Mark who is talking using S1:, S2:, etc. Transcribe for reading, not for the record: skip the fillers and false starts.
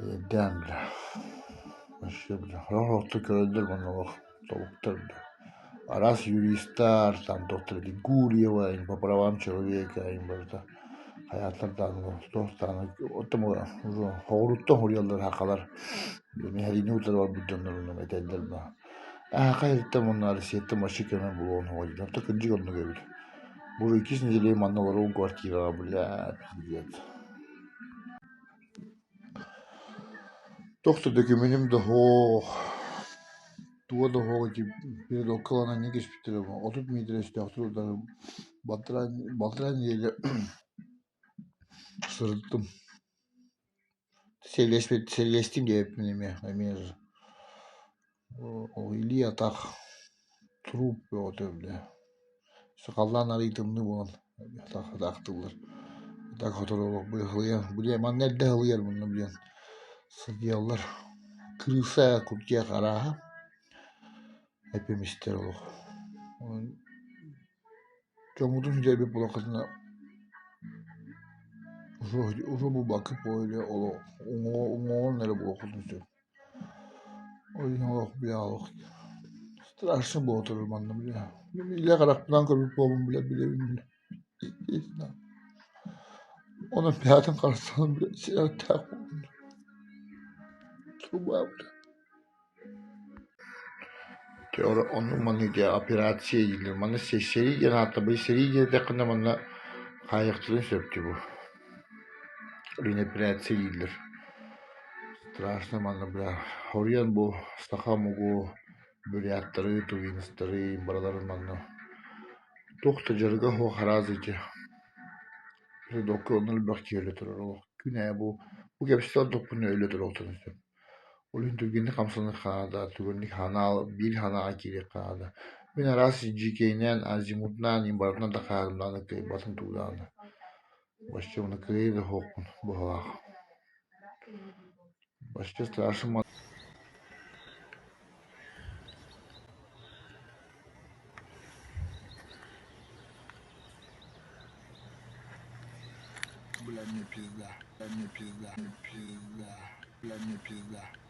S1: Эйэрдээн бля, вообще бля, сорох-сорохтор көрөллөр манна олох тобуктар бля. Араас юристар, там доктор Гурьева, по правам человека им барыта хайаатар даҕаны туох даҕаны оттон хоҕуруттан хоруйаллар сахалар Миһэлиини утары барбыт дьоннорунан этэллэр баа. Аха иһиттэн уонна Россияттан вообще көмө булуон оҕо дии. Онто кырдьык оннук эбит. Бу иккис нэдиэлэ манна олорор квартираҕа бля пиздец. Туох да дөкүмүнүм да суох, туга да суох ити передокка ылан анньа кэспиттэрэ 30 миэтэрэ өстөөхтөр утары балтараа нэдиэлэ сырыттым. Сэллэстим диэбиппин эмиэ, эмиэ ол илии-атах труп бөҕөтө бile. Халлаан арыый тымныы буолан атаахтыыллар. Так сотору быһылыйан, били манна эрдэ ыһылыйар мунна билэн сылдьаллар. Крыса курдук арааһа эпимистэр олох. Дьоммутун сүтэрбит буоллаххытына уже булбакка буолуо олох уҥуоҕун эрэ буолуоххутун сөп. Ол иһин олох бile олох страшно буола турар манна бile. Илэ харахпынан көрбүт буолабын бile билэбин бile. Онон бэйэтин харыстанан бile сиэрдээх буоллун. Труба бile. Оннук маннык дьэ операция дииллэр. Манна сэрии диэн ааттабый. Сэрии диэтэххинэ манна хаайыахтарын сөп дии бу. Реноперация дииллэр. Страшно манна бля хоруйан бу саха омугу, буряттары, тувинецтары барыларын манна туох да дьарыга суох араас ити онно элбэх киһи өлө турар олох. Күн аайы бу кэпсэтэ олордохпуна өлө туруохтарын сөп. Ол иһин түргэнник хамсаныахха наада, түргэнник ханаал, биир ханаалга киириэххэ наада. Мин араас дьиикэйинэн, азимутнаан иһин барытынан да хаарымнаан кыайбатым тугу даҕаны. Вообще уонна кыайа да суохпун быһалаах. Вообще страшно. Бля, мне пизда, бля, мне пизда, мне пизда, бля, мне пизда.